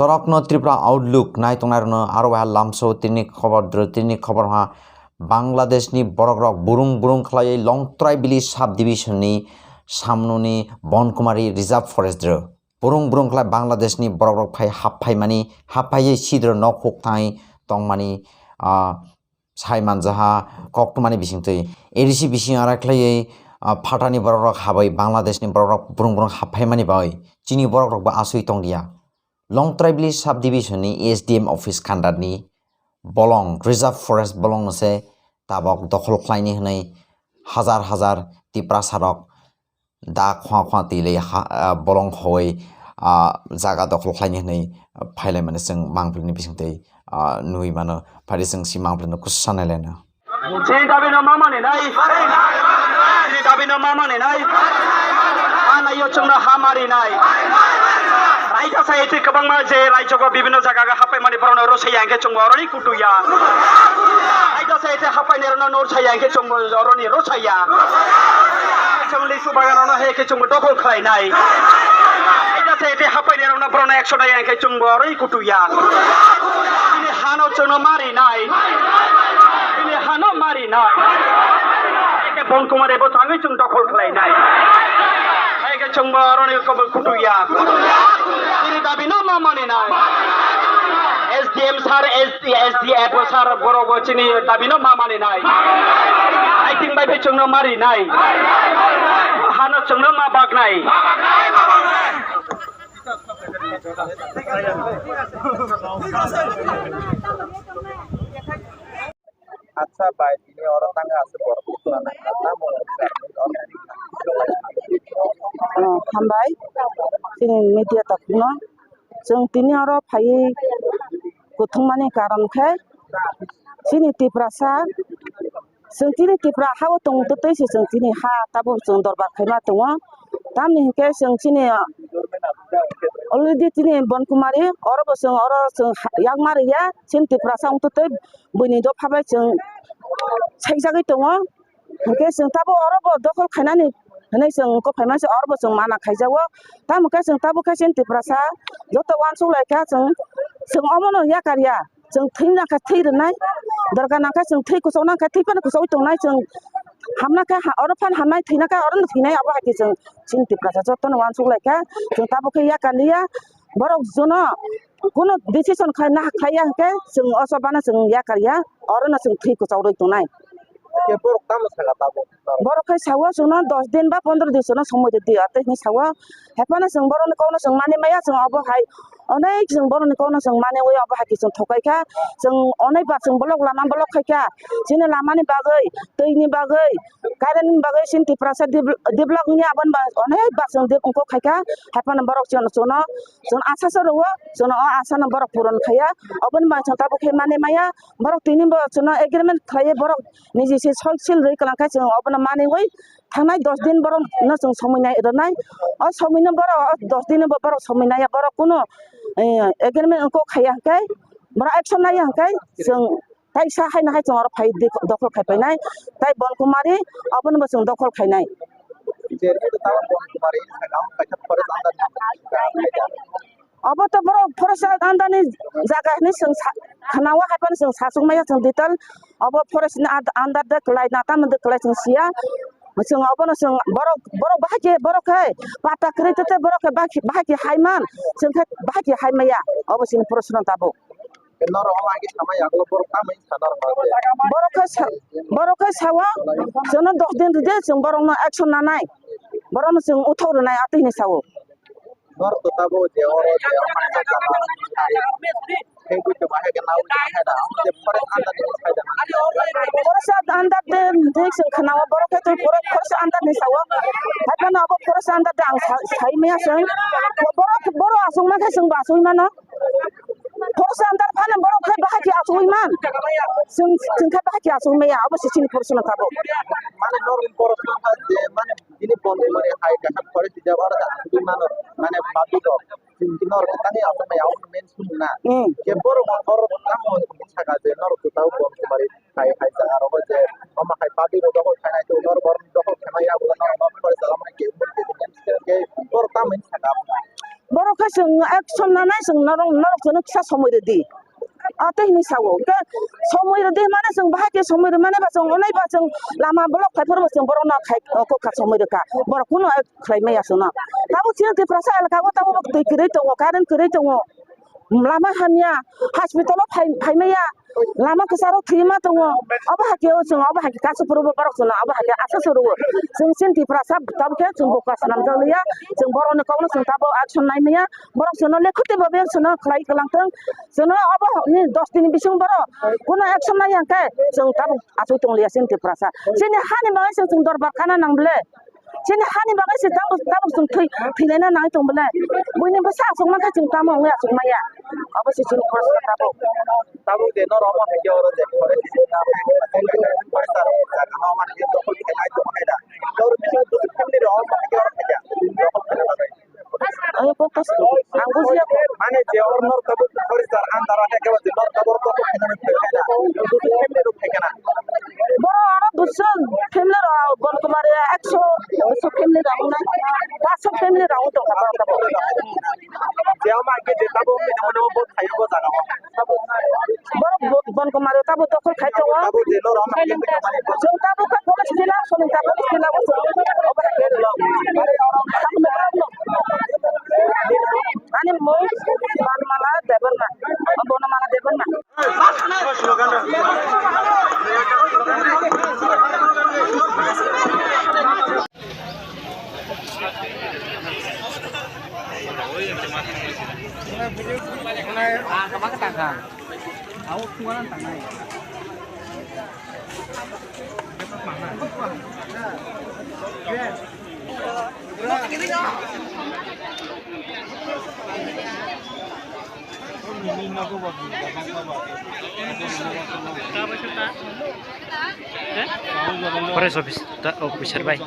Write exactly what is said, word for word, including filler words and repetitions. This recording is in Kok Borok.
Torokno Tripura Outlook nai tongnai rokno aro waha lamso tini khobor dro tini khobor ha Bangladesh ni borok rok burung burung khlaiwi Longtrai Village sub division ni samno ni Bonkumari Reserve Forest dro burung burung khlai Bangladesh ni borok rok phai hap phai mani hap phai sidro nok huk thai tong mani ah sai manjaha koktwmani bisingtwi. A D C bising arai khlaiwi, ah, phatani borok rok habai Bangladesh ni borok rok burung burung hap phai mani bai chini borok rok bo asui tong dia. Longtrai Village sub division ni S D M office khandar ni bolong reserve forest bolong no se tabok dokhol khlaini hwnwi hajar hajar Tiprasa rok da khwa khwa twi le ha, ah, bolong hoi, ah, jaga dokhol khlaini hwnwi phailaimani chwng mangpili ni bisingtwi, ah, nui mano. Phai chwng si mangpili no kusa nai laina. Chini dabi no ma mani nai. Chini dabi no ma mani nai. Ana yo chwng no ha mari nai. Raida sa ete kwbangma je raijogo bibinno jaga ga hapai mani borok no rosai ya hwnkhe chwng bo oroni kutu ya. Raida sa ete hapai ni rok no nor sai ya hwnkhe chwng bo oroni rosai ya. Chwng lisu bagan no hai khe chwng bo dokhol khlai nai. Raida sa ete hapai ni rok no borok no action ya hwnkhe chwng bo oroni kutu ya. Chini ha no chwng no mari nai. Bini hano mari nai. Eke Bon Kumar ebo thangwi chwng dokhol khlai nai. Eke chwng bo aroni kobo kutu ya. Bini dabi no ma mani nai. S D M sir, S D, S D F o sir, borok bo chini dabi no ma mani nai. Aiting bai bai chwng no mari nai. Hano chwng no ma bak nai. Acha bai, tini oro tangwi aswk borok buphang nangkha, tamo wngkha? Oh, hambai, chini media takhukno. Chwng tini oro phaiwi kuthumani karon khe chini Tiprasa, chwng chini Tipra ha-o tong twi se chwng chini ha tabuk chwng dorbar khaima tongo. Tamni hinkhe chwng chini already chini Bon Kumari oro bo chwng oro chwng ha-, yakma rwya chini Tiprasa wng twi buini dopha bai chwng saijagwi tongo. Hinkhe chwng tabuk oro bo dokhol khainani hinwi chwng wngkok phaima se oro bo chwng mana khaijago. Tamo khe chwng tabuk khe chini Tiprasa joto uansuk lai kha chwng, chwng omono yakar ya. Chwng thwina khe thwi rwnai, dorkar nang khe chwng thwi kuchuk nang khe thwi phano kuchugwi tongnai chwng. Hamna khe ha-, oro phano hamnai, thwina khe orono thwinai, abo hai khe chwng chini Tiprasa jotono uansuk lai kha. Chwng tabuk khe yakar liya, borok jono kunu decision khai na khlai ya hwnkhe chwng o chobano chwng yakar ya, orono chwng thwi kuchuk rwi tongnai. Khe borok tamo saka tabuk? Borok khai sao chwngno dos din ba pondro din chwngno somoi rwdi, atwi hinwi sao. Hai phano chwng borokni kokno chwng manwi maya, chwng obo hai onek chwng borokni kokno chwng manwi obo hai khe chwng thokai kha. Chwng onek ba chwng block lama block khai kha. Chini lamani bagwi, twini bagwi, current ni bagwi chini Tiprasa devel-, develop wngya, aboni ba onek ba chwng de-, wngkok khai kha. Hai phano borok chwng, chwngno, chwng asa se rwo, chwngno o asa no borok puron khaiya. Oboni ba chwng tabuk khe manwi maya. Borok tini bo chwngno agreement khlaiwi borok niji se sol sil rwi kwlang khe chwng obono manwi thangnai dos din borok no chwng somoi nai rwnai. O somoi no borok o dos din bo borok somoi naiya, borok kunu, eh, agreement wngkok khaiya hwnkhe borok action naiya hwnkhe chwng taisa haino hai chwng oro phai dik-, dokhol khai painai. Tai Bon Kumari obono bo chwng dokhol khainai. Obo to borok forest under ni jaga hinwi chwng sa-, khwnao, hai phano chwng sachuk maya chwng detail. Obo forest ni ad-, under de kwlai na tamo de kwlai chwng siya. Chwng obono chwng borok, borok bahai khe, borok khe pata kwrwi tete borok khe bahai khe, bahai khe hai man, chwng khe bahai khe hai maya. Obo chini proshno tabuk. Norok omo hai khe sama yago borok tamo wngkha norok no? Borok khe sa-, borok khe sao, chwngno dos din rwdi, chwng borokno action nanai. Borokno chwng uthok rwnai, atwi hinwi sao. Norok to tabuk je oro je omo hai khe sama, tei buito bahai khe naui bahai da, omo je forest under ni side na? Forest under de, de chwng khwnao, borok khe to borok forest under ni sao. Hai phano abo forest under de ang sa-, sai maya chwng. Borok, borok aswk mankhe chwngbo aswk mano. Forest under phano borok khe bahai khe asugwi man. Chwng, chwng khe bahai khe asugwi maya, abo se chini proshno tabuk. Mane norok ni proshno kha je, mane bini Bon Kumari hai kaisa forest reserve oro asugwi mano, mane public rok. Chwng norok tangwi asugwi maya, abo main sum na. Hmm. Je borok norok tamo saka je norok tamo Bon Kumari hai hai jaga rogo je omo hai public rok dokhol khainai, to norok borok dokhol khaimaya, abo norok forest jaga mane ke, ke, ke, borok tamo saka. Borok khe Chwng action nanai, chwng norok, norok chwngno kisa somoi rwdi. A tei hinwi sao. Hwnkhe somoi rwdi hwnmani chwng bahai khe somoi rwmani ba chwng onai ba chwng lama block khai phuru bo chwng borokno khai, o, kokha somoi rwkha. Borok kunu khlai maya chwngno. Tabuk chini Tiprasa elaka o tabuk twi kwrwi tongo, current kwrwi tongo. Lama hamya, hospital o phai, phai maya. Lama kwcharo thwima tongo. Obo hakhe o chwng, obo hakhe kasu phuru bo borok chwngno, obo hakhe asa se rwo. Chwng chini Tiprasa tabuk khe chwng bo kasa namjak liya. Chwng borokni kokno chwng tabuk action nai maya. Borok chwngno lekhuti bo beng chwngno khlai kwlang thwng. Chwngno obo ni dos dini bising borok kuno action nai ya khe chwng tabuk achuk tong liya chini Tiprasa. Chini hani bagwi chwng, chwng dorbar kana nang ble. Chini hani bagwi se tabuk, tabuk chwng thwi, thwilaina nangwi tong ble. Buini bwsa achuk mankhe chwng tamo wngwi achuk maya. Obo se chini prosta tabuk. Tabuk je norok omo hai khe oro je forest, forest rok jaga no omo hai khe dokol khe nai tong hai da. Oro bising bwswk family rok omo hai khe oro hai da. Dokol khe nai. Ayo kok kasu. Ang bujiya ko. Mane je or nor tabuk forest ar andar ate ke je nor tabuk tabuk khena ni thai na. Busu family rok thai kana. Boro ano busu family rok bon kumar ya ekso busu family rok na. Paso family rok to kata tabuk. Je ama ke je tabuk ni mo bo thai bo jaga. Borok bo-, bon kumar tabuk dokol khai tongo. Chwng tabuk khe police kila, soling tabuk kila, bo chwng obo khe rwlo. Ani mung Banmala Debbarma, Bonamala Debbarma. Forest office, ta, officer bai.